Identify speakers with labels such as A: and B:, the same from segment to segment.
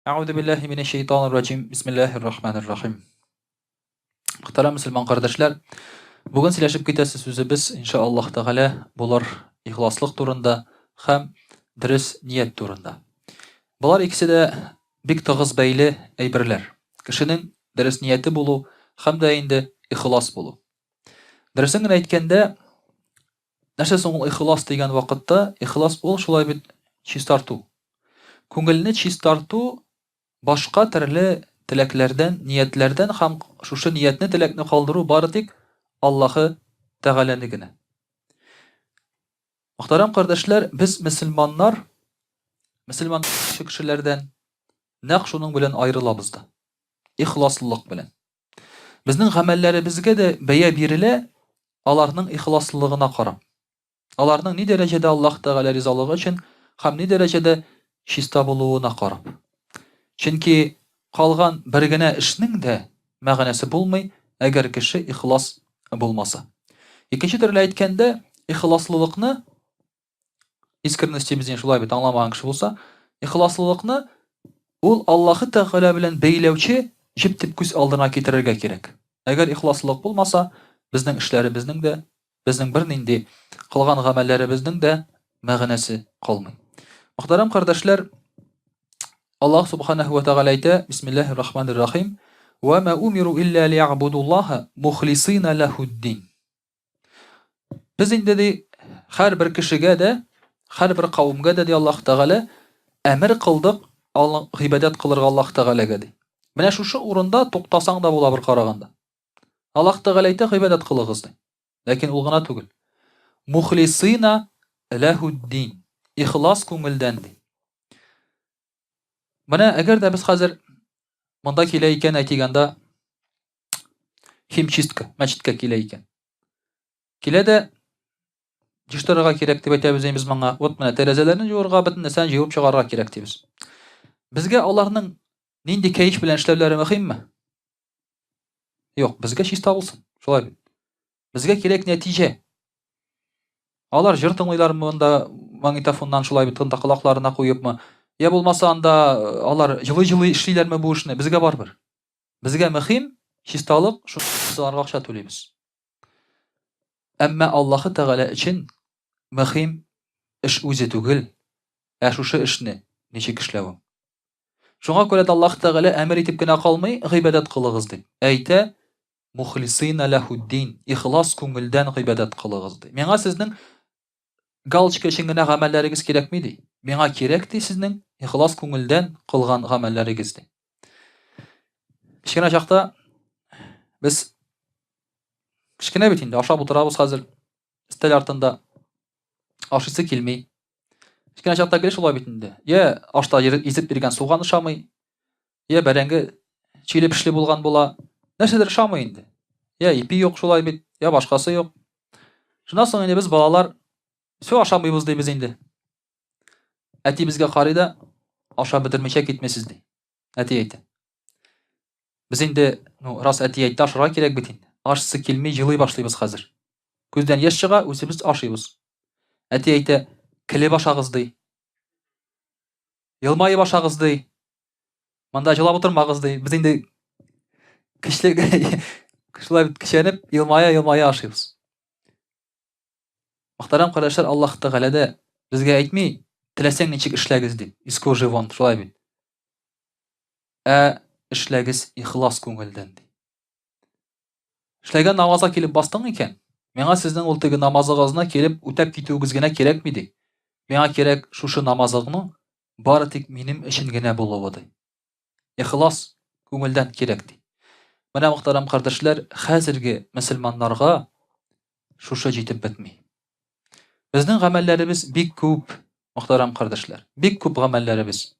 A: Әгъүзу биллаһи минәш шәйтанир раҗим. Бисмиллаһир рахманир рахим. Мөхтәрәм мөселман кардәшләр, бүген сөйләшеп китәсе сүзебез, иншааллаһ Тәгалә, булыр ихласлык турында һәм дөрес ният турында. Болар икесе дә бик тыгыз бәйле әйберләр. Кешенең дөрес нияте булу һәм дә инде ихлас булу. Дөресен генә әйткәндә, нәрсә соң ул ихлас дигән вакытта, ихлас ул шулай бит чистарту. Күңелне чистарту башка төрле теләкләрдән, ниятләрдән һәм шушы ниятне, теләкне калдыру бары тик Аллаһы Тәгаләне генә. Мөхтәрәм кардәшләр, без мөселманнар, мөселман кешеләрдән нәкъ шуның белән аерылабыз да. Ихласлылык белән. Безнең гамәлләребезгә дә бәя бирелә аларның ихласлылыгына карап. Аларның ни дәрәҗәдә Аллаһ Тәгалә ризалыгы өчен һәм ни дәрәҗәдә чиста булуына карап. Чөнки калган бер генә эшнең дә мәгънәсе булмый, әгәр кеше ихлас булмаса. Икенче төрле әйткәндә, ихласлылыкны искренность дибез инде шулай бит, аңламаган кеше булса, ихласлылыкны ул Аллаһы Тәгалә белән бәйләүче җеп дип күз алдына китерергә кирәк. Әгәр ихласлылык булмаса, безнең эшләребезнең дә, безнең бернинди кылган гамәлләребезнең дә мәгънәсе калмый. Мөхтәрәм кардәшләр, Аллаһ субханаһу ва тәгалә әйтә, Бисмиллаһир рахманир рахим, "Ва ма умиру илля лиябудуллаһа мухлисина лахуддин." Без инде ди, һәрбер кешегә дә, һәрбер кавемгә дә ди Аллаһ Тәгалә әмер кылдык гыйбадәт кылырга Аллаһ Тәгаләгә ди. Менә шушы урында туктасаң да була бер караганда. Аллаһ Тәгалә әйтә гыйбадәт кылыгыз ди. Ләкин ул гына түгел. Мухлисина ләһуддин. Ихлас күңелдән ди. Менә әгәр дә без хәзер монда килә икән, әйтик анда химчистка, мәчеткә килә икән. Килә дә җыштырырга кирәк дип әйтәбез без моңа. Вот менә тәрәзәләрне җуырга, бөтен нәрсәне җыеп чыгарырга кирәк дибез. Безгә аларның нинди кәеф белән эшләүләре мөһимме? Юк, безгә чиста булсын. Шулай бит. Безгә кирәк нәтиҗә. Алар җыр тыңлыйлар монда магнитофоннан шулай бит, тында колакларына куепмы? Я булмаса анда э, алар җылый-җылый эшлиләрме бу эшне? Безгә барыбер. Безгә мөһим чисталык, шуңа акча түлибез. Әмма Аллаһы Тәгалә өчен мөһим эш үзе түгел, ә шушы эшне ничек эшләвең. Шуңа күрә дә Аллаһ Тәгалә әмер итеп кенә калмый, гыйбадәт кылыгыз дип. Әйтә, мухлисина ләһуддин, ихлас күңелдән гыйбадәт кылыгыз ди. Миңа сезнең галочка өчен генә гамәлләрегез кирәкми ди. Миңа кирәк ди сезнең ихлас күңелдән кылган гамәлләрегез ди. Кечкенә чакта без кечкенә бит инде ашап утырабыз хәзер өстәл артында. Ашыйсы килми. Кечкенә чакта гел шулай бит инде. Я ашта изеп биргән суган ошамый, я бәрәңге чиле пешле булган була. Нәрсәдер ошамый инде. Я ипи юк шулай бит, я башкасы юк. Шуннан соң инде без балалар все ашамыйбыз дибез инде. Әти безгә карый да, ашап бетермичә китмисез ди. Әти әйтә. Без инде, ну, рас әти әйтте, ашарга кирәк бит инде. Ашсы килми, җылый башлыйбыз хәзер. Күздән яшь чыга, үзебез ашыйбыз. Әти әйтә, келеп ашагыз ди. Елмаеп ашагыз ди. Монда җылап утырмагыз ди. Без инде көчле шулай көчәнеп, елмая-елмая ашыйбыз. Мөхтәрәм кардәшләр, Аллаһ Тәгалә дә безгә әйтми, теләсәң ничек эшләгез дип. Из кожи вон, шулай бит. Ә эшләгез ихлас күңелдән ди. Эшләгән намазга килеп бастың икән, миңа сезнең ул теге намазыгызны килеп үтәп китүегез генә кирәкми ди. Миңа кирәк шушы намазыңның бары тик минем өчен генә булуы ди. Ихлас күңелдән кирәк ди. Менә мөхтәрәм кардәшләр, хәзерге мөселманнарга шушы җитеп бетми. Безнең гамәлләребез бик күп, мөхтәрәм кардәшләр. Бик күп гамәлләребез.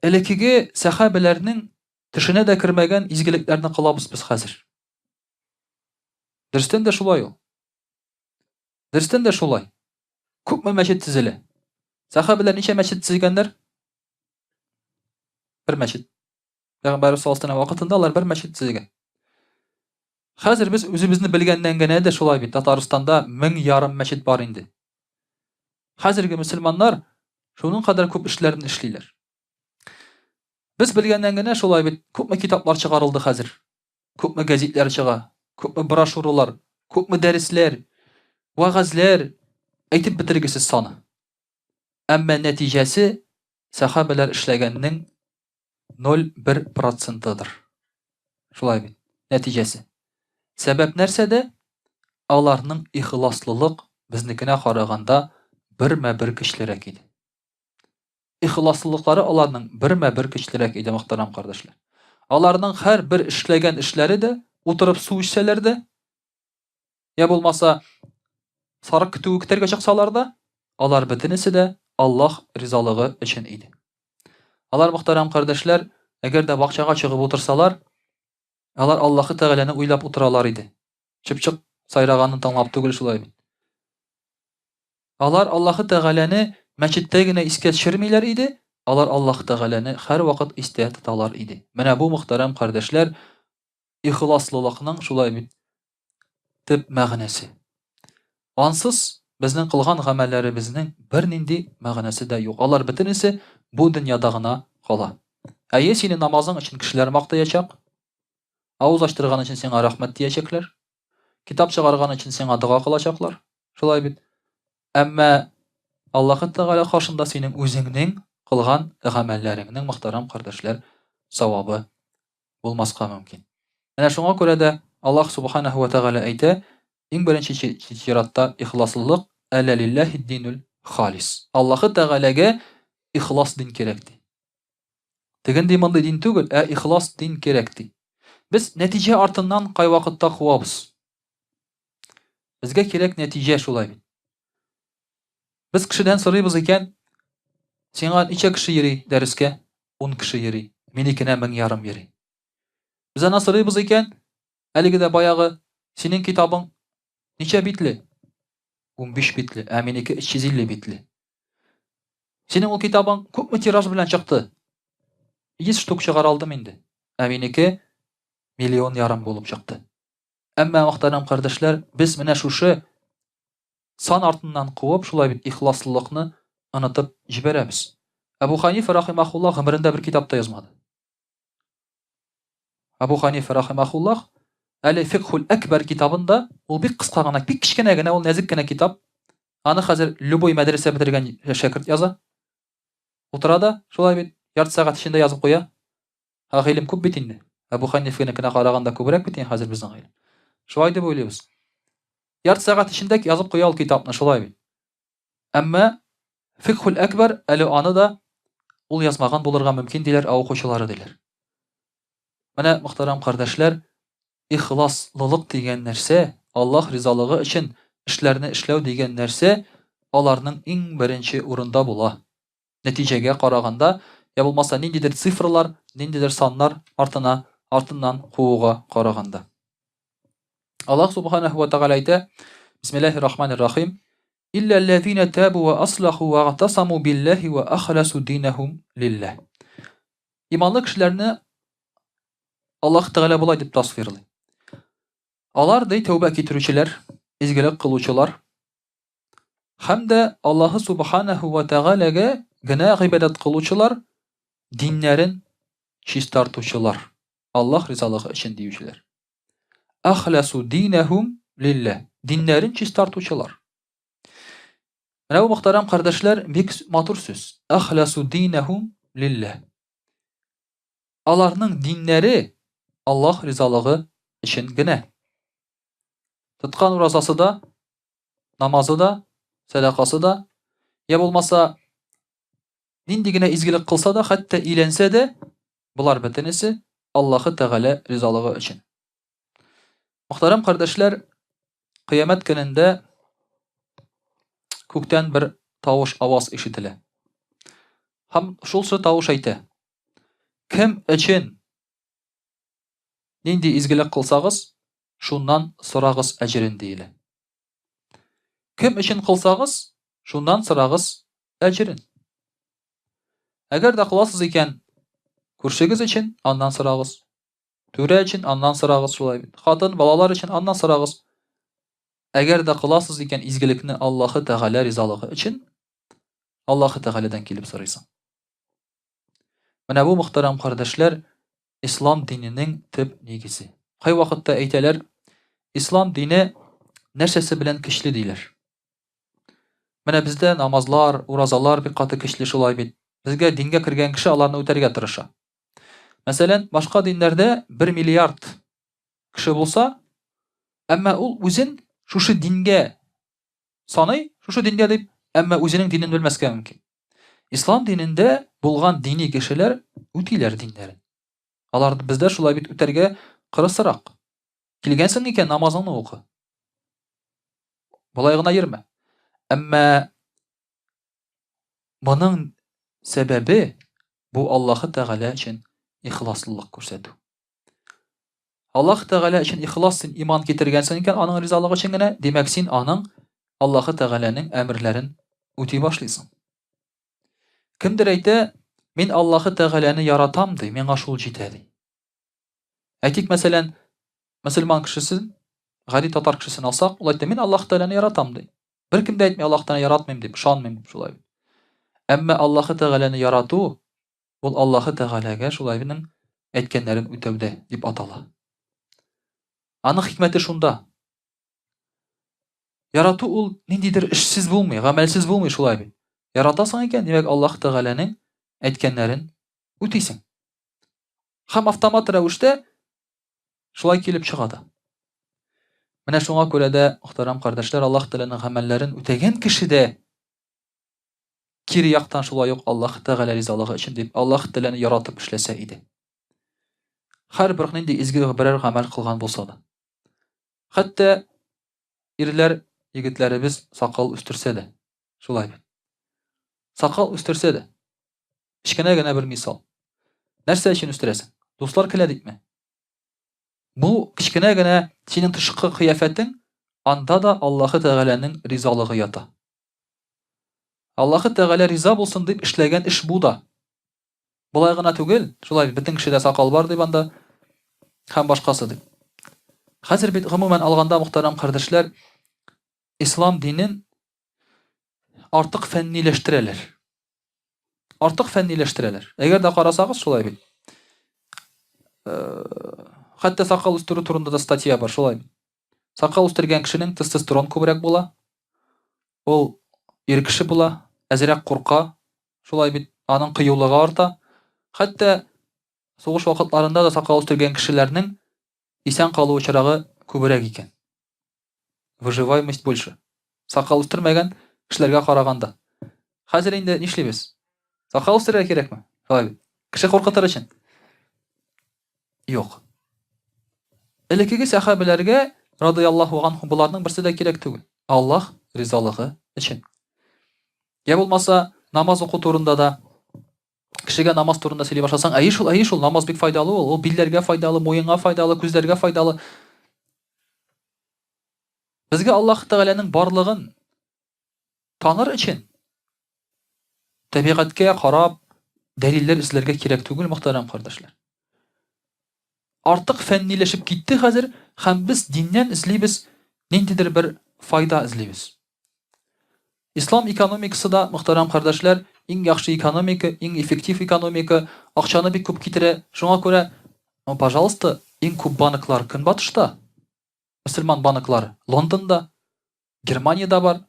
A: Элеккеге сәхабәләрнең төшенә дә кермәгән изгелекләрне кылабыз без хәзер. Дөрестән дә шулай ул. Дөрестән дә шулай. Күпме мәчет төзелә? Сәхабәләр ничә мәчет төзегәннәр? Бер мәчет. Пәйгамбәрбез саллаллаһу алейһи вакытында алар бер мәчет төзегән. Хәзер без үзебезне белгәннән генә дә шулай бит. Татарстанда 1500 мәчет бар инде. Хәзерге мөселманнар шуның кадәр күп эшләрне эшлиләр. Без белгәннән генә шулай бит, күпме китаплар чыгарылды хәзер, күпме гәзитләр чыга, күпме брошюралар, күпме дәресләр, вәгазьләр, әйтеп бетергесез саны. Әмма нәтиҗәсе сәхабәләр эшләгәннең 0,1 процентыдыр. Шулай бит, нәтиҗәсе. Сәбәп нәрсәдә? Аларның ихласлылык безнекенә караганда бермә-бер көчлерәк иде. Ихласлылыклары аларның бермә-бер көчлерәк иде, мөхтәрәм кардәшләр. Аларның һәрбер эшләгән эшләре дә, утырып су эчсәләр дә, я булмаса сарык көтүе көтәргә чыксалар да, алар бөтенесе дә Аллаһ ризалыгы өчен иде. Алар, мөхтәрәм кардәшләр, әгәр дә бакчага чыгып утырсалар, алар Аллаһы Тәгаләне уйлап утыралар иде. Чыпчык сайраганын тыңлап түгел шулай бит. Алар Аллаһы Тәгаләне мәчеттә генә искә төшермиләр иде, алар Аллаһы Тәгаләне һәрвакыт истә тоталар иде. Менә бу, мөхтәрәм кардәшләр, ихласлылыкның шулай бит төп мәгънәсе. Ансыз безнең кылган гамәлләребезнең бернинди мәгънәсе дә юк. Алар бөтенесе бу дөньяда гына кала. Әйе, сине намазың өчен кешеләр мактаячак, авыз ачтырган өчен сиңа рәхмәт диячәкләр, китап чыгарган өчен сиңа дога кылачаклар. Шулай бит. Әмма Аллаһы Тәгалә каршында синең үзеңнең кылган гамәлләреңнең, мөхтәрәм кардәшләр, савабы булмаска мөмкин. Менә шуңа күрә дә Аллаһ Субханаһу ва Тәгалә әйтә, иң беренче чиратта ихласлылык, әлә лиллаһи динул халис. Аллаһы Тәгаләгә ихлас дин кирәк ди. Тегенди мондый дин түгел, ә ихлас дин кирәк ди. Без нәтиҗә артыннан кайвакытта куабыз. Безгә кирәк нәтиҗә шулай бит. Без кешедән сорыйбыз икән, сиңа ничә кеше йөри дәрескә? Ун кеше йөри. Минекенә 1500 йөри. Без аннан сорыйбыз икән, әлеге дә баягы, синең китабың ничә битле? 15 битле, ә минеке 350 битле. Синең ул китабың күпме тираж белән чыкты? 100 штук чыгара алдым инде. Ә минеке миллион ярым булып чыкты. Әмма, мөхтәрәм кардәшләр, без менә шушы сан артыннан куып, шулай бит ихласлылыкны онытып җибәрәбез. Әбу Ханифа рахимахуллах гомерендә бер китап та язмады. Әбу Ханифа рахимахуллах әле Фикхул Әкбәр китабында, ул бик кыска гына, бик кечкенә генә, ул нәзек кенә китап. Аны хәзер любой мәдрәсә бетергән шәкерт яза. Утыра да, шулай бит, ярты сәгать эчендә язып куя. Ә гыйлем күп бит инде. Әбу Ханифәнекенә караганда күбрәк бит инде хәзер безнең гыйлем. Шулай дип уйлыйбыз. Ярты сәгать эчендә язып куя ул китапны, шулай бит. Әмма Фикхул Әкбәр әле аны да ул язмаган булырга мөмкин диләр, ә укучылары диләр. Менә, мөхтәрәм кардәшләр, ихласлылык дигән нәрсә, Аллаһ ризалыгы өчен эшләрне эшләү дигән нәрсә аларның иң беренче урында була. Нәтиҗәгә караганда, я булмаса ниндидер цифрлар, ниндидер саннар артына, артыннан кууга караганда. Аллаһ субханаху ва тааля әйтә: Бисмиллаһир рахманир рахим. Илля аллазина табу ва аслаху ва агтасаму биллаһи ва ахласу динахум лиллаһ. Иманлы кешеләрне Аллаһ Тәгалә болай дип тасвирлый. Алар ди тәүбә китерүчеләр, изгелек кылучылар, Һәм дә Аллаһы Субханаһу ва Тәгаләгә генә гыйбадәт кылучылар, диннәрен чистартучылар, Аллаһ ризалыгы өчен диючеләр. Ахласу динәһум лилләһ. Диннәрен чистартучылар. Менә бу, мөхтәрәм кардәшләр, бик матур сүз. Ахласу динәһум лилләһ. Аларның диннәре Аллаһ ризалыгы өчен генә. Тоткан уразасы да, намазы да, сәдакасы да, я булмаса нинди генә изгелек кылса да, хәтта өйләнсә дә, болар бөтенесе Аллаһы Тәгалә ризалыгы өчен. Мөхтәрәм кардәшләр, кыямәт көнендә күктән бер тавыш аваз ишетелә. Һәм шул тавыш әйтә: Кем өчен нинди изгелек кылсагыз, шуннан сорагыз әҗерен диелә. Кем өчен кылсагыз, шуннан сорагыз әҗерен. Әгәр дә кыласыз икән, күршегез өчен аннан сорагыз. Түрә өчен аннан сорагыз шулай бит. Хатын, балалар өчен аннан сорагыз. Әгәр дә кыласыз икән изгелекне Аллаһы Тәгалә ризалыгы өчен, Аллаһы Тәгаләдән килеп сорыйсың. Менә бу, мөхтәрәм кардәшләр, ислам диненең төп нигезе. Кайвакытта әйтәләр, ислам дине нәрсәсе белән көчле диләр. Менә бездә намазлар, уразалар бик каты көчле шулай бит. Безгә дингә кергән кеше аларны үтәргә тырыша. Мәсәлән, башка диннәрдә 1 миллиард кеше булса, әмма ул үзен шушы дингә саный, шушы диндә дип, әмма үзенең динен белмәскә мөмкин. Ислам динендә булган дини кешеләр үтиләр диннәрен. Алар бездә шулай бит үтәргә кырысырак. Килгәнсең икән, намазыңны укы. Болай гына йөрмә. Әмма моның сәбәбе бу Аллаһы Тәгалә өчен ихласлылык күрсәтү. Аллаһ Тәгалә өчен ихлас син иман китергәнсең икән, аның ризалыгы өчен генә, димәк, син аның Аллаһы Тәгаләнең әмерләрен үти башлыйсың. Кемдер әйтә, мин Аллаһы Тәгаләне яратам ди, миңа шул җитә ди. Әйтик, мәсәлән, мөселман кешесен, гади татар кешесен алсак, ул әйтә, мин Аллаһ Тәгаләне яратам ди. Беркем дә әйтми Аллаһ Тәгаләне яратмыйм дип, ышанмыйм дип шулай. Әмма Аллаһы Тәгаләне ярату Ул Аллаһы Тәгаләгә шулайның әйткәннәрен үтәүдә дип атала. Аның хикмәте шунда. Ярату ул ниндидер эшсез булмый, гамәлсез булмый шулай бит. Яратасың икән, димәк, Аллаһ Тәгаләнең әйткәннәрен үтисең. Һәм автомат рәвештә шулай килеп чыга да. Менә шуңа күрә дә, мөхтәрәм кардәшләр, Аллаһ Тәгаләнең гамәлләрен үтәгән кеше дә Кире яктан шулай ук Аллаһ Тәгалә ризалыгы өчен дип, Аллаһ Тәгаләне яратып эшләсә иде. Һәрбер нинди изге берәр гамәл кылган булса да. Хәтта ирләр, егетләребез сакал үстерсә дә. Шулай бит. Сакал үстерсә дә. Кечкенә генә бер мисал. Нәрсә өчен үстерәсең? Дуслар көлә дипме? Бу кечкенә генә синең тышкы кыяфәтең, анда да Аллаһы Тәгаләнең ризалыгы ята. Аллаһы Тәгалә риза булсын дип эшләгән эш бу да. Болай гына түгел, шулай бит, бөтен кешедә сакал бар дип анда һәм башкасы дип. Хәзер бит гомумән алганда, мөхтәрәм кардәшләр, ислам динен артык фәнниләштерәләр. Артык фәнниләштерәләр. Әгәр дә карасагыз, шулай бит. Хәтта сакал үстерү турында да статья бар, шулай бит. Сакал үстергән кешенең тестостерон күбрәк була. Ул ир кеше була, әзрәк курка, шулай бит, аның кыюлыгы арта. Хәтта сугыш вакытларында да сакал үстергән кешеләрнең исән калу очрагы күбрәк икән. Выживаемость больше. Сакал үстермәгән кешеләргә караганда. Хәзер инде нишлибез? Сакал үстерергә кирәкме? Шулай бит. Кеше куркытыр өчен. Юк. Элеккеге сәхабәләргә радыяллаһу анхум боларның берсе дә кирәк түгел. Аллаһ ризалыгы өчен. Я булмаса, намаз уку турында да кешегә намаз турында сөйли башласаң, әйе шул, әйе шул, намаз бик файдалы ул, ул билләргә файдалы, муенга файдалы, күзләргә файдалы. Безгә Аллаһ Тәгаләнең барлыгын таныр өчен табигатькә карап дәлилләр эзләргә кирәк түгел, мөхтәрәм кардәшләр. Артык фәнниләшеп китте хәзер һәм без диннән эзлибез, ниндидер бер файда эзлибез. Ислам экономикасы да, мөхтәрәм кардәшләр, иң яхшы экономика, иң эффектив экономика, акчаны бик күп китерә. Шуңа күрә, ну, пожалуйста, иң күп банклар көнбатышта, мөселман банклары Лондонда, Германиядә бар.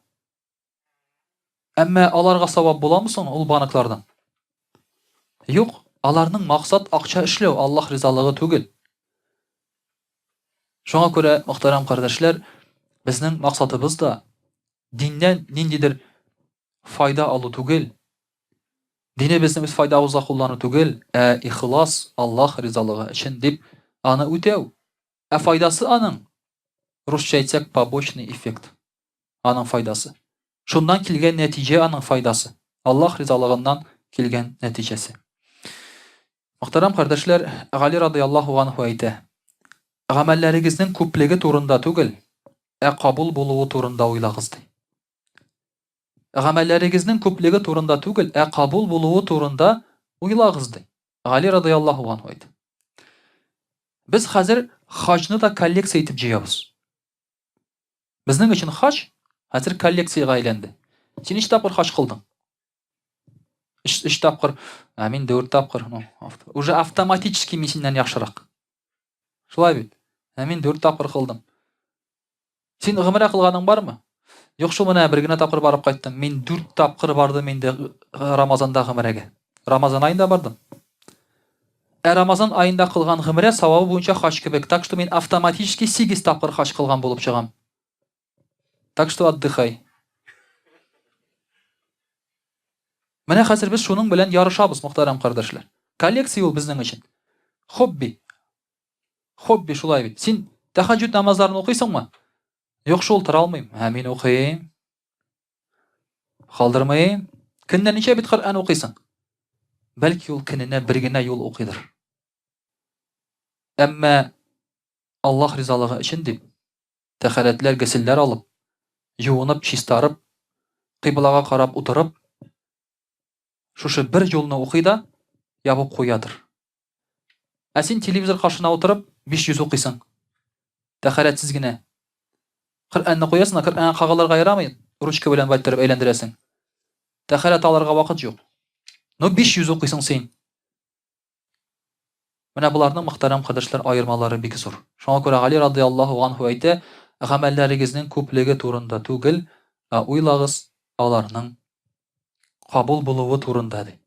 A: Әмма аларга савап буламы соң ул банклардан? Юк, аларның максат акча эшләү, Аллаһ ризалыгы түгел. Шуңа күрә, мөхтәрәм кардәшләр, безнең максатыбыз да диннән ниндидер файда алу түгел. Динебезне үз файдабызга куллану түгел, ә ихлас Аллаһ ризалыгы өчен дип аны үтәү. Ә файдасы аның, русча әйтсәк, побочный эффект. Аның файдасы. Шуннан килгән нәтиҗә аның файдасы. Аллаһ ризалыгыннан килгән нәтиҗәсе. Мөхтәрәм кардәшләр, Гали радыяллаһу анһу әйтә, Гамәлләрегезнең күплеге турында түгел, ә кабул булуы турында уйлагыз, ди. Гамәлләрегезнең күплеге турында түгел, ә кабул булуы турында уйлагыз, ди. Гали радыяллаһу анһу әйтә. Без хәзер хаҗны да коллекция итеп җыябыз. Безнең өчен хаҗ хәзер коллекциягә әйләнде. Син ничә тапкыр хаҗ кылдың? Өч тапкыр, ә мин дүрт тапкыр. Ну, уже автоматически мин синнән яхшырак. Шулай бит. Ә мин дүрт тапкыр кылдым. Син гомрә кылганың бармы? Юк шул менә бер генә тапкыр барып кайттым. Мин дүрт тапкыр бардым инде Рамазанда гомрәгә. Рамазан аенда бардым. Ә Рамазан аенда кылган гомрә савабы буенча хаҗ кебек. Так что мин автоматически сигез тапкыр хаҗ кылган булып чыгам. Так что отдыхай. Менә хәзер без шуның белән ярышабыз, мөхтәрәм кардәшләр. Коллекция ул безнең өчен. Хобби. Хобби шулай бит. Син тәһәҗҗүд намазларын укыйсыңмы? Юк шул, тора алмыйм. Ә мин укыйм. Калдырмыйм. Көненә ничә бит Коръән укыйсың? Бәлки ул көненә бер генә юл укыйдыр. Әмма Аллаһ ризалыгы өчен дип тәһарәтләр, гөселләр алып, юынып, чистарып, кыйблага карап утырып, шушы бер юлны укый да, ябып куядыр. Ә син телевизор каршына утырып, 500 укыйсың. Тәһарәтсез генә. Коръәнне куясың да, Коръәнгә кагылырга ярамый, ручка белән байтырып әйләндерәсең. Тәһарәт алырга вакыт юк. Ну 500 укыйсың син. Менә боларның, мөхтәрәм кардәшләр, аермалары бик зур. Шуңа күрә Гали радыяллаһу анһу әйтә, гамәлләрегезнең күплеге турында түгел, ә уйлагыз аларның кабул булуы турында, ди.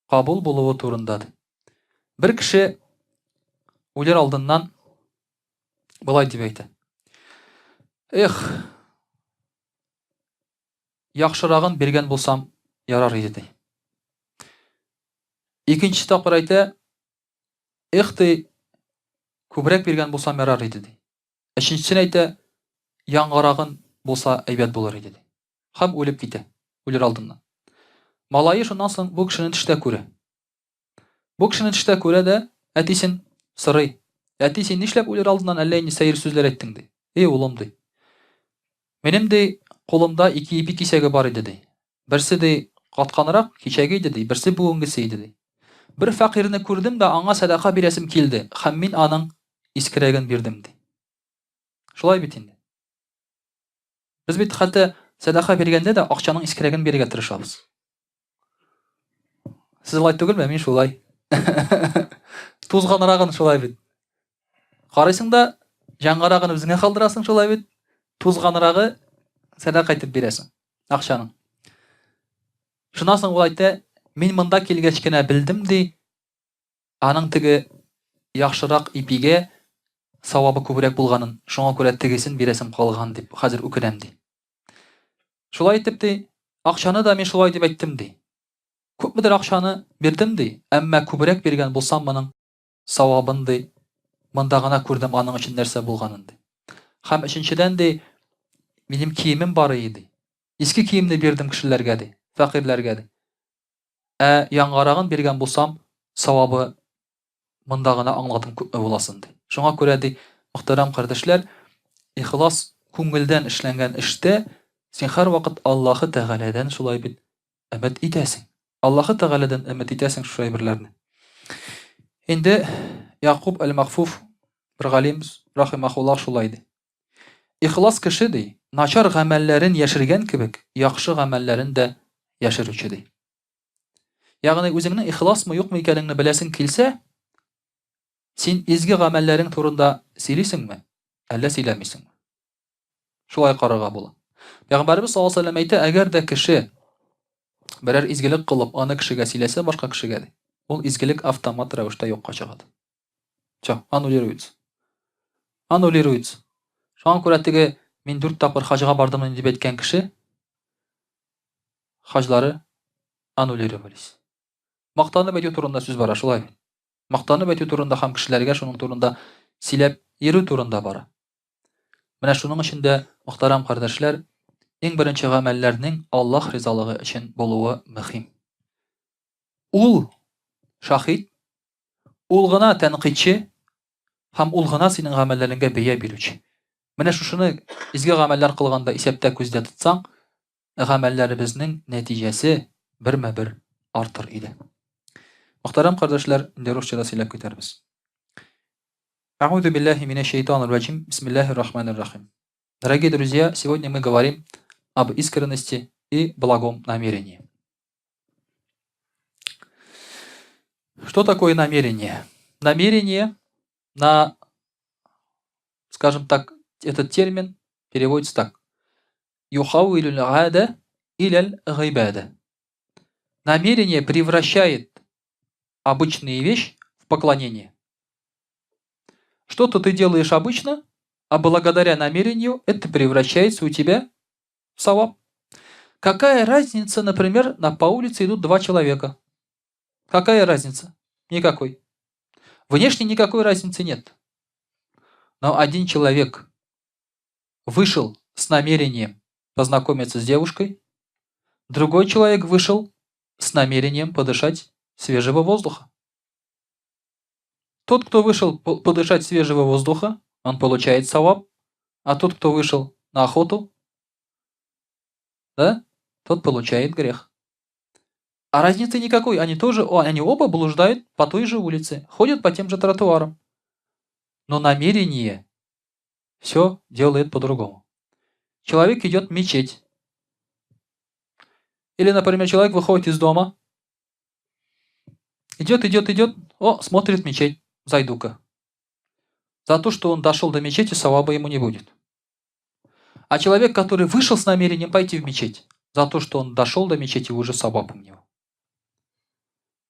A: Кабул булуы турында, ди. Бер кеше үлер алдыннан болай дип әйтә. Эх, яхшырагын биргән булсам, ярар иде, ди. Икенче тапкыр әйтә, эх ты, күбрәк биргән булсам ярар иде, ди. Өченчесен әйтә, яңарагын булса әйбәт булыр иде, ди. Һәм үлеп китә, үлер алдыннан. Малае шуннан соң бу кешене төштә күрә. Бу кешене төштә күрә дә, әтисен сорый. Әти, син нишләп үлер алдыннан әллә инде сәер сүзләр әйттең, ди. Эй, улым, ди. Минем, ди, кулымда ике ипи кисәге бар иде, ди. Берсе, ди, катканрак, кичәге иде, ди, берсе бүгенгесе иде, ди. Бер фәкыйрьне күрдем дә, аңа сәдака бирәсем килде, һәм мин аның искерәген бирдем, ди. Шулай бит инде. Без бит хәтта сәдака биргәндә дә акчаның искерәген бирергә тырышабыз. Сез алай түгелме? Мин шулай. Тузганрагын шулай бит. Карыйсың да, жаңарагын үзеңә калдырасың шулай бит. Тузганрагы сәдака итеп бирәсең акчаның. Шуннан соң ул әйтә, мин монда килгәч кенә белдем ди, аның теге яхшырак ипигә савабы күбрәк булганын, шуңа күрә тегесен бирәсем калган дип, хәзер үкенәм ди. Шулай итеп ди, акчаны да мин шулай дип әйттем ди. Күпмедер акчаны бирдем ди, әмма күбрәк биргән булсам моның савабын ди, монда гына күрдем аның өчен нәрсә булганын ди. Һәм өченчедән ди, минем киемем бар иде ди. Иске киемне бирдем кешеләргә ди, фәкыйрьләргә ди. Ә яңарагын биргән булсам, савабы монда гына аңладым күпме буласын, ди. Шуңа күрә, ди, мөхтәрәм кардәшләр, ихлас күңелдән эшләнгән эштә син һәрвакыт Аллаһы Тәгаләдән шулай бит өмет итәсең. Аллаһы Тәгаләдән өмет итәсең шушы әйберләрне. Инде Якуб әл-Мәхфуф бер галим рахимахуллах шулай ди. Ихлас кеше, ди, начар гамәлләрен яшергән кебек, яхшы гамәлләрен дә яшерүче, ди. Ягъни үзеңнең ихласмы, юкмы икәнеңне беләсең килсә, син изге гамәлләрең турында сөйлисеңме, әллә сөйләмисеңме? Шулай карарга була. Пәйгамбәребез саллаллаһу алейһи вәсәлләм әйтә, әгәр дә кеше берәр изгелек кылып, аны кешегә сөйләсә, башка кешегә ди, ул изгелек автомат рәвештә юкка чыга. Все, аннулируется. Аннулируется. Шуңа күрә теге мин дүрт тапкыр хаҗга бардым дип әйткән кеше хаҗлары аннулировались. Мактанып әйтү турында сүз бара, шулай бит. Мактанып әйтү турында һәм кешеләргә шуның турында сөйләп йөрү турында бара. Менә шуның өчен дә, мөхтәрәм кардәшләр, иң беренче гамәлләрнең Аллаһ ризалыгы өчен булуы мөһим. Ул шаһит, Ул гына тәнкыйтьче һәм ул гына синең гамәлләреңгә бәя бирүче. Менә шушыны изге гамәлләр кылганда исәптә күздә тотсаң, гамәлләребезнең нәтиҗәсе бермә-бер артыр иде. Мөхтәрәм кардәшләр, инде русча да сөйләп китәрбез. Әгъузу биллаһи минәш шайтанир раҗим. Бисмиллаһир рахманир рахим. Дорогие друзья, сегодня мы говорим об искренности и благом намерении. Что такое намерение? Намерение на, скажем так, этот термин переводится так. Юхауилю ада иляль гайбада. Намерение превращает обычные вещи в поклонение. Что-то ты делаешь обычно, а благодаря намерению это превращается у тебя в саваб. Какая разница, например, по улице идут два человека? Какая разница? Никакой. Внешне никакой разницы нет. Но один человек вышел с намерением познакомиться с девушкой, другой человек вышел с намерением подышать свежего воздуха. Тот, кто вышел подышать свежего воздуха, он получает саваб, а тот, кто вышел на охоту, да, тот получает грех. А разницы никакой, они оба блуждают по той же улице, ходят по тем же тротуарам. Но намерение все делает по-другому. Человек идет в мечеть. Или, например, человек выходит из дома, идет, идет, идет, о, смотрит мечеть, зайду-ка. За то, что он дошел до мечети, саваба ему не будет. А человек, который вышел с намерением пойти в мечеть, за то, что он дошел до мечети, уже саваб у него.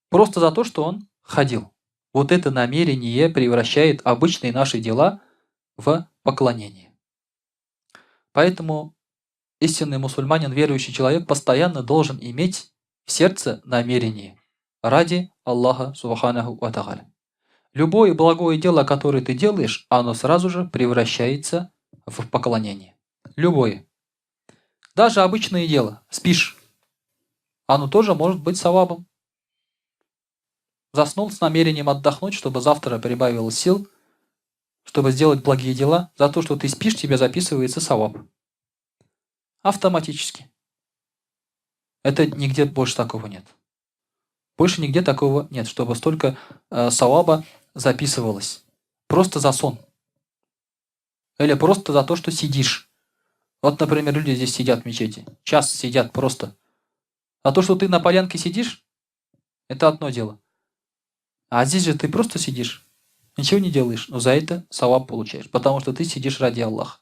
A: Просто за то, что он ходил. Вот это намерение превращает обычные наши дела в поклонение. Поэтому истинный мусульманин, верующий человек, постоянно должен иметь в сердце намерение ради Аллаха субханаху ва тааля. Любое благое дело, которое ты делаешь, оно сразу же превращается в поклонение. Любое. Даже обычное дело. Спишь. Оно тоже может быть савабом. Заснул с намерением отдохнуть, чтобы завтра прибавило сил, чтобы сделать благие дела. За то, что ты спишь, тебе записывается саваб. Автоматически. Это нигде больше такого нет. Больше нигде такого нет, чтобы столько саваба записывалось. Просто за сон. Или просто за то, что сидишь. Вот, например, люди здесь сидят в мечети. Час сидят просто. А то, что ты на полянке сидишь, это одно дело. А здесь же ты просто сидишь, ничего не делаешь, но за это саваб получаешь, потому что ты сидишь ради Аллаха.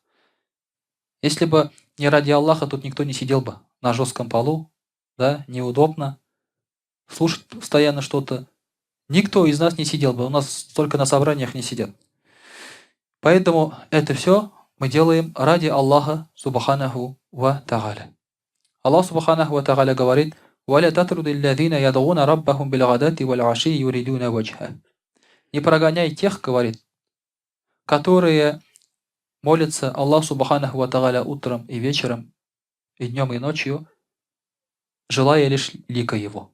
A: Если бы не ради Аллаха, тут никто не сидел бы на жестком полу, да, неудобно, слушать постоянно что-то. Никто из нас не сидел бы, у нас только на собраниях не сидят. Поэтому это все мы делаем ради Аллаха субханаху ва тааля. Аллах субханаху ва тааля говорит: «Валя татруди аллазина ядгуна раббахум билгадати валь аши юридуна ваджха». Не прогоняй тех, говорит, которые молятся Аллаху субханаху ва тааля утром и вечером, и днем, и ночью, желая лишь лика Его.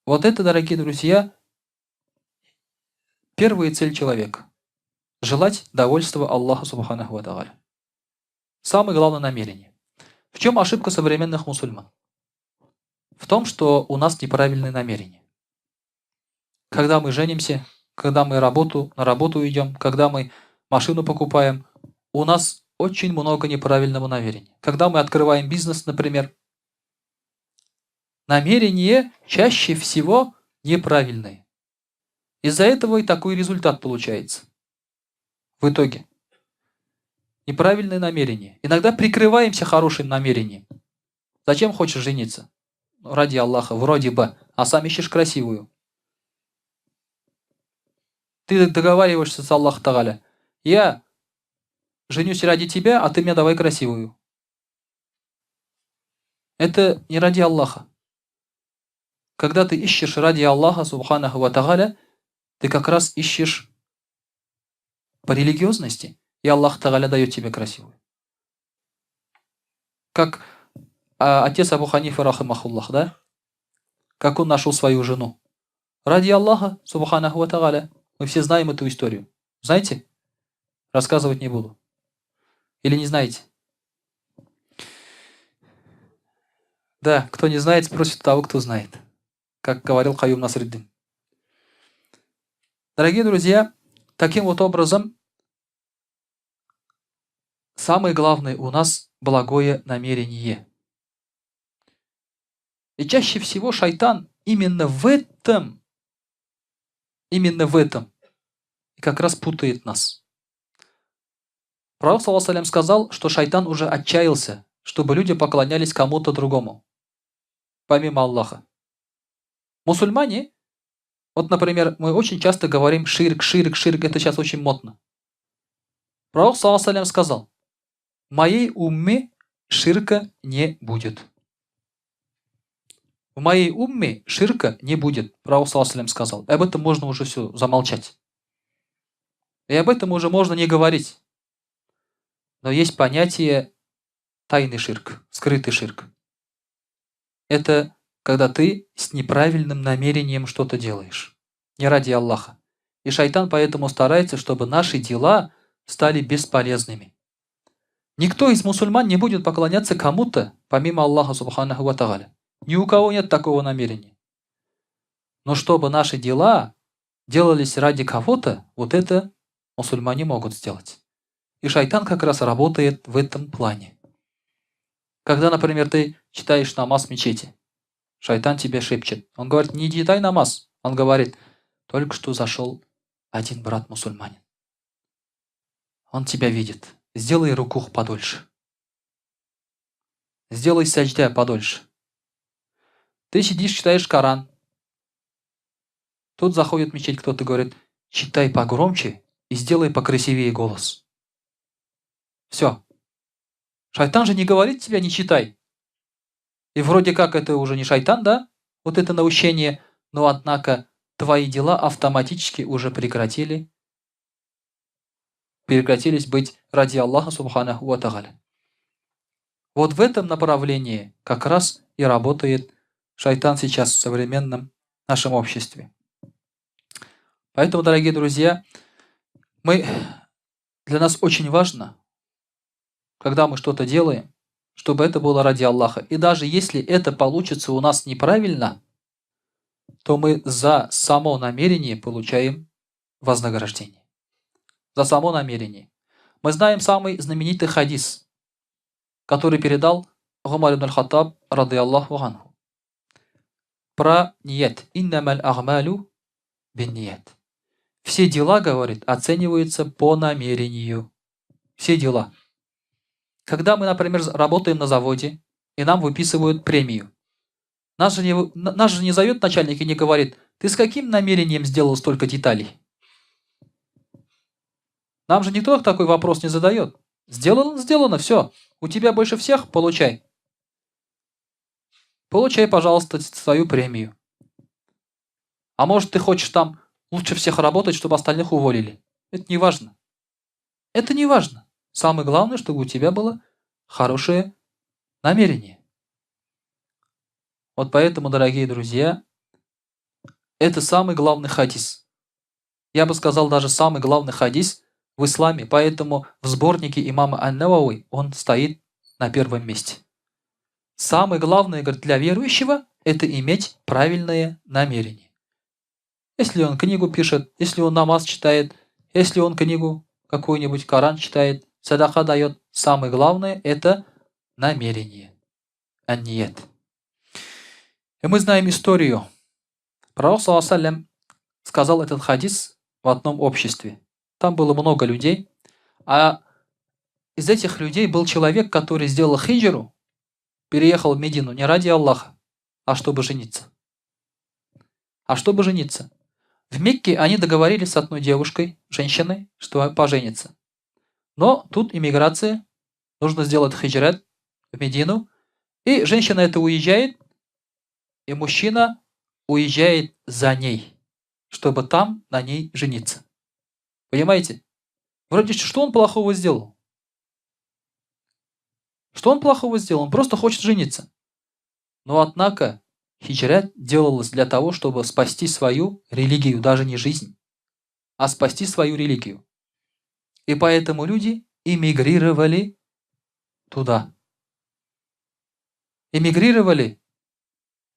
A: Вот это, дорогие друзья, первая цель человека. Желать довольства Аллаха субханаху ва тааля. Самое главное намерение. В чем ошибка современных мусульман? В том, что у нас неправильное намерение. Когда мы женимся, когда мы на работу идем, когда мы машину покупаем, у нас очень много неправильного намерения. Когда мы открываем бизнес, например, намерение чаще всего неправильное. Из-за этого и такой результат получается. В итоге. Неправильное намерение. Иногда прикрываемся хорошим намерением. Зачем хочешь жениться? Ради Аллаха, вроде бы, а сам ищешь красивую. Ты договариваешься с Аллахом Тааля. Я женюсь ради тебя, а ты мне давай красивую. Это не ради Аллаха. Когда ты ищешь ради Аллаха, субханаху ва тааля, ты как раз ищешь по религиозности, и Аллах Тааля дает тебе красивую. Как отец Абу Ханифа, рахимахуллах, да? Как он нашел свою жену. Ради Аллаха, субханаху ва тааля. Мы все знаем эту историю. Знаете? Рассказывать не буду. Или не знаете? Да, кто не знает, спросит того, кто знает. Как говорил Каюм Насреддин. Дорогие друзья, таким вот образом, самое главное у нас благое намерение. И чаще всего шайтан именно в этом, именно в этом как раз путает нас. Пророк, саллаллаху сказал, что шайтан уже отчаялся, чтобы люди поклонялись кому-то другому, помимо Аллаха. Мусульмане, вот, например, мы очень часто говорим ширк, ширк, ширк, это сейчас очень модно. Пророк, саллаллаху сказал, моей умме ширка не будет. В моей умме ширка не будет, пророк, саллаллаху сказал. Об этом можно уже все замолчать. И об этом уже можно не говорить. Но есть понятие тайный ширк, скрытый ширк. Это когда ты с неправильным намерением что-то делаешь. Не ради Аллаха. И шайтан поэтому старается, чтобы наши дела стали бесполезными. Никто из мусульман не будет поклоняться кому-то, помимо Аллаха سبحانه وتعالى. Ни у кого нет такого намерения. Но чтобы наши дела делались ради кого-то, вот это мусульмане могут сделать. И шайтан как раз работает в этом плане. Когда, например, ты читаешь намаз в мечети, шайтан тебе шепчет. Он говорит, не читай намаз. Он говорит, только что зашел один брат мусульманин. Он тебя видит. Сделай рукух подольше. Сделай сәҗдә подольше. Ты сидишь, читаешь Коран. Тут заходит в мечеть кто-то, говорит, читай погромче и сделай покрасивее голос. Все. Шайтан же не говорит тебе, не читай. И вроде как это уже не шайтан, да? Вот это наущение, но однако твои дела автоматически уже прекратились быть ради Аллаха سبحانه وتعالى. Вот в этом направлении как раз и работает шайтан сейчас в современном нашем обществе. Поэтому, дорогие друзья, для нас очень важно, когда мы что-то делаем, чтобы это было ради Аллаха. И даже если это получится у нас неправильно, то мы за само намерение получаем вознаграждение. За само намерение. Мы знаем самый знаменитый хадис, который передал Умар ибн аль-Хаттаб, رضي الله عنه. Про ният. إنما الأعمال بالنيات. Все дела, говорит, оцениваются по намерению. Все дела. Когда мы, например, работаем на заводе, и нам выписывают премию. Нас же не зовет начальник и не говорит, ты с каким намерением сделал столько деталей? Нам же никто такой вопрос не задает. Сделано, сделано, все. У тебя больше всех, получай. Получай, пожалуйста, свою премию. А может, ты хочешь там лучше всех работать, чтобы остальных уволили. Это не важно. Это не важно. Самое главное, чтобы у тебя было хорошее намерение. Вот поэтому, дорогие друзья, это самый главный хадис. Я бы сказал, даже самый главный хадис в исламе. Поэтому в сборнике имама Ан-Навави он стоит на первом месте. Самое главное, говорит, для верующего – это иметь правильное намерение. Если он книгу пишет, если он намаз читает, если он книгу какую-нибудь, Коран читает, садака дает, самое главное – это намерение, النية. И мы знаем историю. Пророк, صلى الله, сказал этот хадис в одном обществе. Там было много людей, а из этих людей был человек, который сделал хиджру, переехал в Медину не ради Аллаха, а чтобы жениться. А чтобы жениться. В Мекке они договорились с одной девушкой, женщиной, что поженятся. Но тут иммиграция, нужно сделать хиджрат в Медину. И женщина эта уезжает, и мужчина уезжает за ней, чтобы там на ней жениться. Понимаете? Вроде что он плохого сделал? Что он плохого сделал? Он просто хочет жениться. Но однако хиджрат делалось для того, чтобы спасти свою религию, даже не жизнь, а спасти свою религию. И поэтому люди эмигрировали туда. Эмигрировали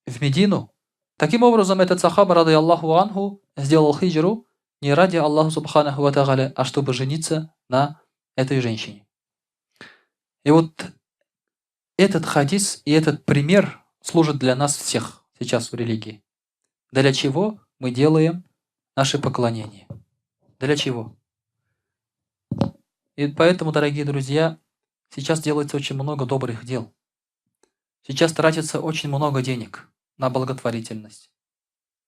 A: в Медину. Таким образом, этот сахаба, رضي الله عنه, сделал хиджру не ради Аллаха سبحانه وتعالى, а чтобы жениться на этой женщине. И вот этот хадис и этот пример служит для нас всех сейчас в религии. Для чего мы делаем наше поклонение? Для чего? И поэтому, дорогие друзья, сейчас делается очень много добрых дел. Сейчас тратится очень много денег на благотворительность,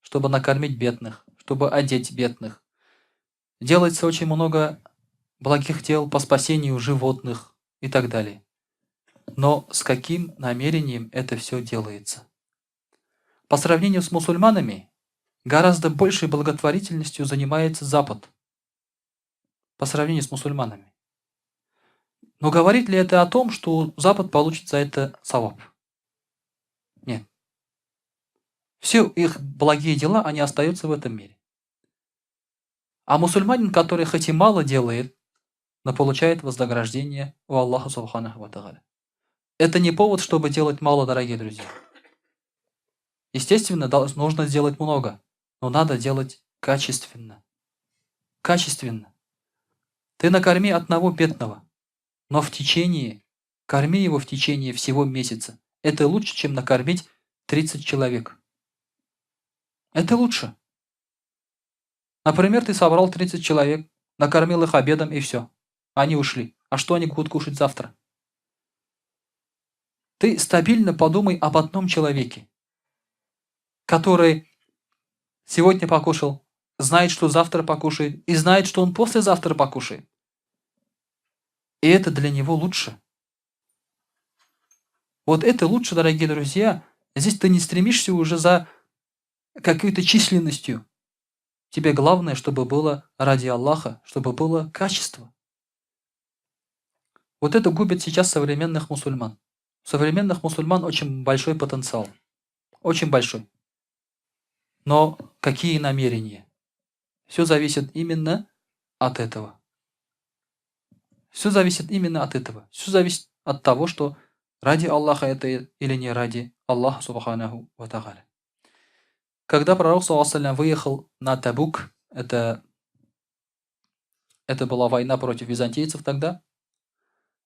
A: чтобы накормить бедных, чтобы одеть бедных. Делается очень много благих дел по спасению животных и так далее. Но с каким намерением это все делается? По сравнению с мусульманами, гораздо большей благотворительностью занимается Запад. По сравнению с мусульманами. Но говорит ли это о том, что Запад получит за это саваб? Нет. Все их благие дела, они остаются в этом мире. А мусульманин, который хоть и мало делает, но получает вознаграждение у Аллаха Субханаху ва Тааля. Это не повод, чтобы делать мало, дорогие друзья. Естественно, нужно сделать много, но надо делать качественно. Качественно. Ты накорми одного бедного, но корми его в течение всего месяца. Это лучше, чем накормить 30 человек. Это лучше. Например, ты собрал 30 человек, накормил их обедом и все. Они ушли. А что они будут кушать завтра? Ты стабильно подумай об одном человеке, который сегодня покушал, знает, что завтра покушает, и знает, что он послезавтра покушает. И это для него лучше. Вот это лучше, дорогие друзья. Здесь ты не стремишься уже за какой-то численностью. Тебе главное, чтобы было ради Аллаха, чтобы было качество. Вот это губит сейчас современных мусульман. У современных мусульман очень большой потенциал. Очень большой. Но какие намерения? Все зависит именно от этого. Все зависит именно от этого. Все зависит от того, что ради Аллаха это или не ради Аллаха Субханаху ва Тааля. Когда пророк, саллаллаху алейхи ва саллям, выехал на Табук, это была война против византийцев тогда,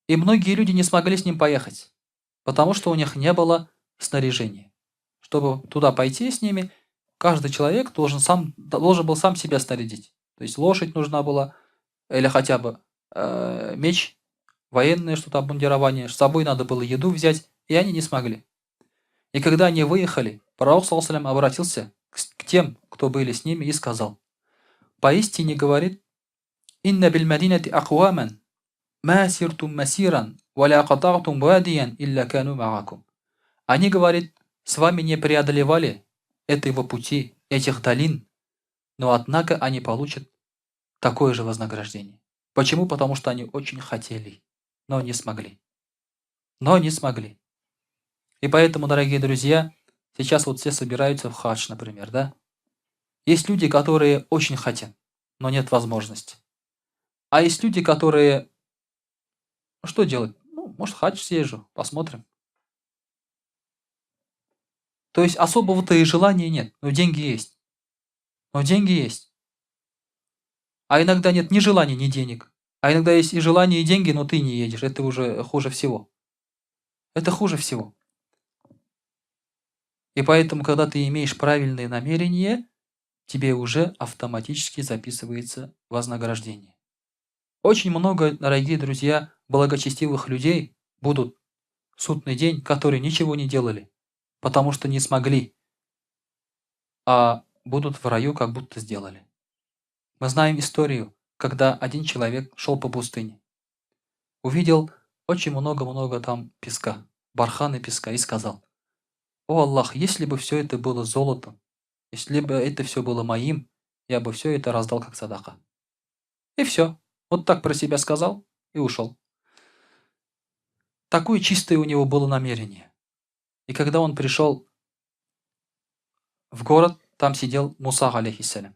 A: и многие люди не смогли с ним поехать, потому что у них не было снаряжения. Чтобы туда пойти с ними, каждый человек должен был сам себя снарядить. То есть лошадь нужна была, или хотя бы меч, военное что-то, обмундирование, с собой надо было еду взять, и они не смогли. И когда они выехали, пророк, саллаллаху алейхи ва саллям, обратился к тем, кто были с ними, и сказал: «Поистине, говорит, инна биль мадинати акваман, ма сиртум масиран, ва ля катагтум вадиян, илля кану маакум». Они, говорит, с вами не преодолевали этого пути, этих долин, но однако они получат такое же вознаграждение. Почему? Потому что они очень хотели, но не смогли. Но не смогли. И поэтому, дорогие друзья, сейчас все собираются в хадж, например, да? Есть люди, которые очень хотят, но нет возможности. А есть люди, которые... Ну, что делать? Может, хадж съезжу, посмотрим. То есть особого-то и желания нет, но деньги есть. Но деньги есть. А иногда нет ни желания, ни денег. А иногда есть и желание, и деньги, но ты не едешь. Это уже хуже всего. Это хуже всего. И поэтому, когда ты имеешь правильные намерения, тебе уже автоматически записывается вознаграждение. Очень много, дорогие друзья, благочестивых людей будут в судный день, которые ничего не делали, потому что не смогли, а будут в раю, как будто сделали. Мы знаем историю, когда один человек шел по пустыне, увидел очень много-много песка, барханы песка, и сказал: «О Аллах, если бы все это было золотом, если бы это все было моим, я бы все это раздал как садака». И все. Вот так про себя сказал и ушел. Такое чистое у него было намерение. И когда он пришел в город, там сидел Муса, алейхиссалям.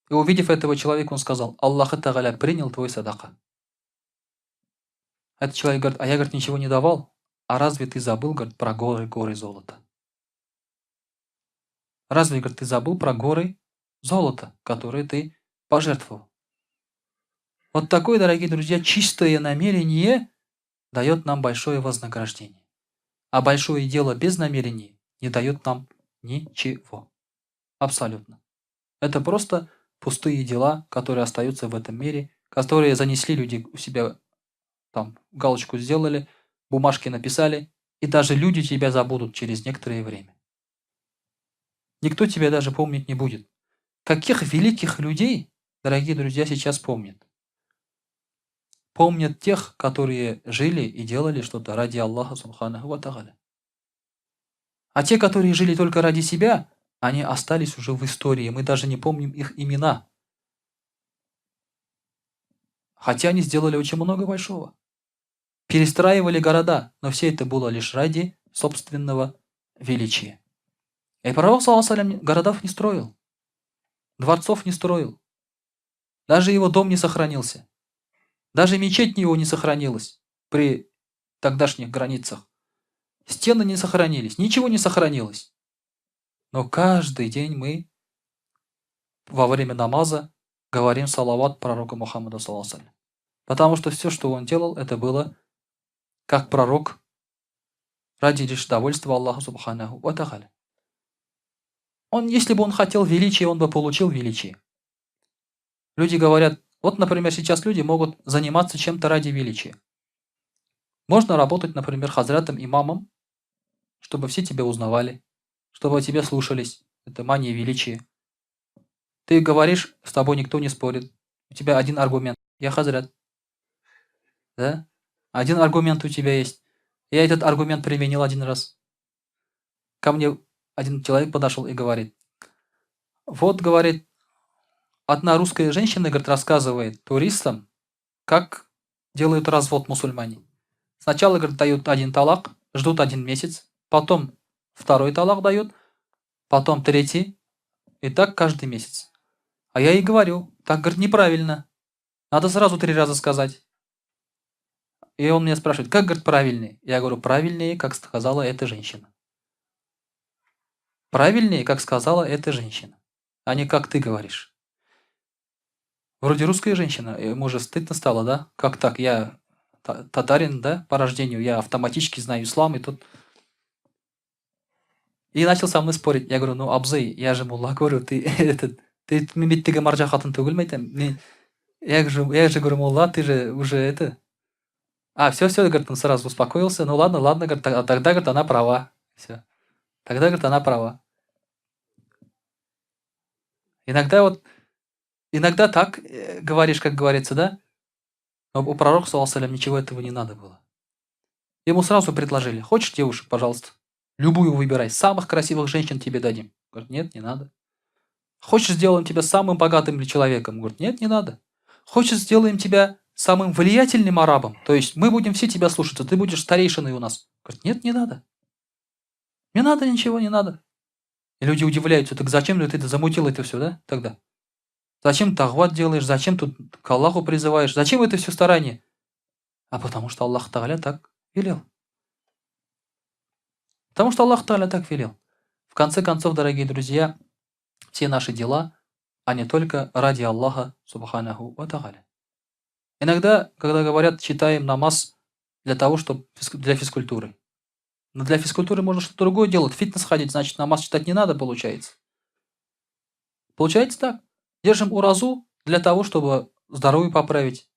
A: И увидев этого человека, он сказал: Аллах Тааля принял твой садака. Этот человек говорит: а я, говорит, ничего не давал. А разве ты забыл, говорит, про горы, горы золота? Разве, говорит, ты забыл про горы золота, которые ты пожертвовал? Вот такое, дорогие друзья, чистое намерение дает нам большое вознаграждение. А большое дело без намерений не дает нам ничего. Абсолютно. Это просто пустые дела, которые остаются в этом мире, которые занесли люди у себя, там, галочку сделали, бумажки написали, и даже люди тебя забудут через некоторое время. Никто тебя даже помнить не будет. Каких великих людей, дорогие друзья, сейчас помнят? Помнят тех, которые жили и делали что-то ради Аллаха Субханаху ва Тааля. А те, которые жили только ради себя, они остались уже в истории. Мы даже не помним их имена. Хотя они сделали очень много большого. Перестраивали города, но все это было лишь ради собственного величия. И пророк, саллаллаху городов не строил, дворцов не строил. Даже его дом не сохранился. Даже мечеть его не сохранилась при тогдашних границах. Стены не сохранились, ничего не сохранилось. Но каждый день мы во время намаза говорим салават пророку Мухаммаду, саллаллаху. Потому что все, что он делал, это было как пророк ради лишь довольства Аллаха Субханаху ва Тааля. Он, если бы он хотел величия, он бы получил величие. Люди говорят, вот, например, сейчас люди могут заниматься чем-то ради величия. Можно работать, например, хазратом, имамом, чтобы все тебя узнавали, чтобы тебя слушались. Это мания величия. Ты говоришь, с тобой никто не спорит. У тебя один аргумент. Я хазрат. Да? Один аргумент у тебя есть. Я этот аргумент применил один раз. Ко мне один человек подошел и говорит. Вот, говорит, одна русская женщина, говорит, рассказывает туристам, как делают развод мусульмане. Сначала, говорит, дают один талак, ждут один месяц, потом второй талак дают, потом третий, и так каждый месяц. А я ей говорю, так, говорит, неправильно. Надо сразу три раза сказать. И он меня спрашивает, как, говорит, правильнее? Я говорю, правильнее, как сказала эта женщина. Правильнее, как сказала эта женщина, а не как ты говоришь. Вроде русская женщина, ему же стыдно стало, да? Как так? Я татарин, да, по рождению, я автоматически знаю ислам, и тут... И начал со мной спорить. Я говорю, ну, абзый, я же мулла, говорю, ты этот, ты мин теге марҗа хатын түгел әйтәм. Я же говорю, мулла, ты же уже это... А, все, все, говорит, он сразу успокоился. Ну ладно, ладно, говорит, тогда, говорит, она права. Все. Тогда, говорит, она права. Иногда вот, иногда так говоришь, как говорится, да? Но у пророка, саллаллаху ничего этого не надо было. Ему сразу предложили: хочешь девушек, пожалуйста, любую выбирай, самых красивых женщин тебе дадим. Говорит, нет, не надо. Хочешь, сделаем тебя самым богатым человеком? Говорит, нет, не надо. Хочешь, сделаем тебя самым влиятельным арабом? То есть мы будем все тебя слушаться, ты будешь старейшиной у нас. Говорит, нет, не надо. Не надо ничего, не надо. И люди удивляются, так зачем же ты это замутил это все, да, тогда? Зачем дагват делаешь, зачем тут к Аллаху призываешь, зачем это все старание? А потому что Аллах Тааля так велел. Потому что Аллах Тааля так велел. В конце концов, дорогие друзья, все наши дела, они только ради Аллаха Субханаху ва Тааля. Иногда, когда говорят, читаем намаз для того, чтобы для физкультуры. Но для физкультуры можно что-то другое делать. Фитнес ходить, значит, намаз читать не надо, получается. Получается так. Держим уразу для того, чтобы здоровье поправить.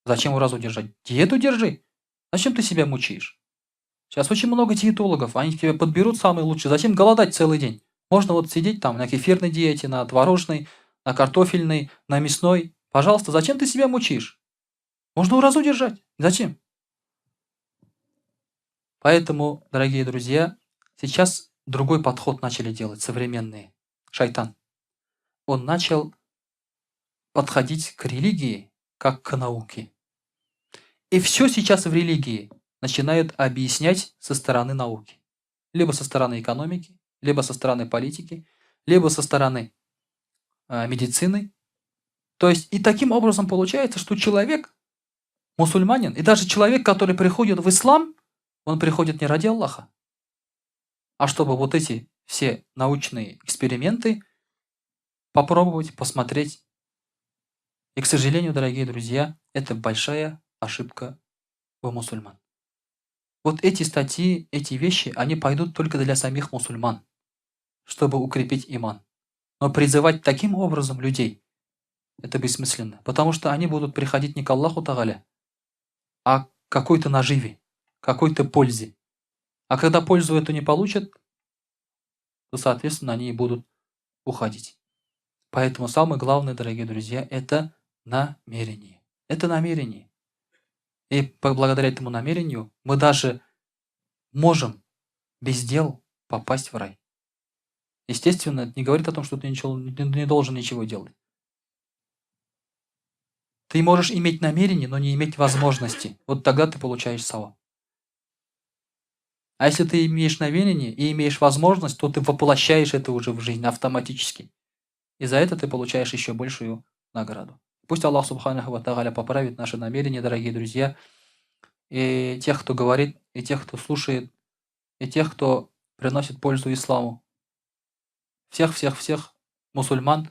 A: Зачем уразу держать? Диету держи. Зачем ты себя мучаешь? Сейчас очень много диетологов, они тебе подберут самые лучшие. Зачем голодать целый день? Можно вот сидеть там на кефирной диете, на творожной, на картофельной, на мясной. Пожалуйста, зачем ты себя мучаешь? Можно уразу держать. Зачем? Поэтому, дорогие друзья, сейчас другой подход начали делать современные. Шайтан. Он начал подходить к религии как к науке. И все сейчас в религии начинают объяснять со стороны науки. Либо со стороны экономики, либо со стороны политики, либо со стороны медицины. То есть и таким образом получается, что человек, мусульманин, и даже человек, который приходит в ислам, он приходит не ради Аллаха, а чтобы вот эти все научные эксперименты попробовать, посмотреть. И, к сожалению, дорогие друзья, это большая ошибка у мусульман. Вот эти статьи, эти вещи, они пойдут только для самих мусульман, чтобы укрепить иман. Но призывать таким образом людей, это бессмысленно, потому что они будут приходить не к Аллаху Тагале, а к какой-то наживе, какой-то пользе. А когда пользу эту не получат, то, соответственно, они и будут уходить. Поэтому самое главное, дорогие друзья, это намерение. Это намерение. И благодаря этому намерению мы даже можем без дел попасть в рай. Естественно, это не говорит о том, что ты ничего, не должен ничего делать. Ты можешь иметь намерение, но не иметь возможности. Вот тогда ты получаешь саваб. А если ты имеешь намерение и имеешь возможность, то ты воплощаешь это уже в жизнь автоматически. И за это ты получаешь еще большую награду. Пусть Аллах Субханаху Ва Тааля поправит наши намерения, дорогие друзья, и тех, кто говорит, и тех, кто слушает, и тех, кто приносит пользу исламу. Всех-всех-всех мусульман.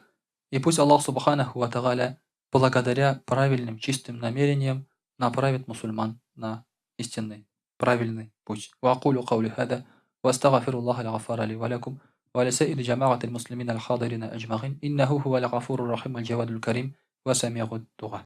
A: И пусть Аллах Субханаху Ва Тааля благодаря правильным, чистым намерениям направит мусульман на истинный, правильный путь. وأقول قولي هذا وأستغفر الله الغفار لي ولكم ولسائر جماعة المسلمين الحاضرين أجمعين إنه هو الغفور الرحيم الجواد الكريم وسميع الدعاء.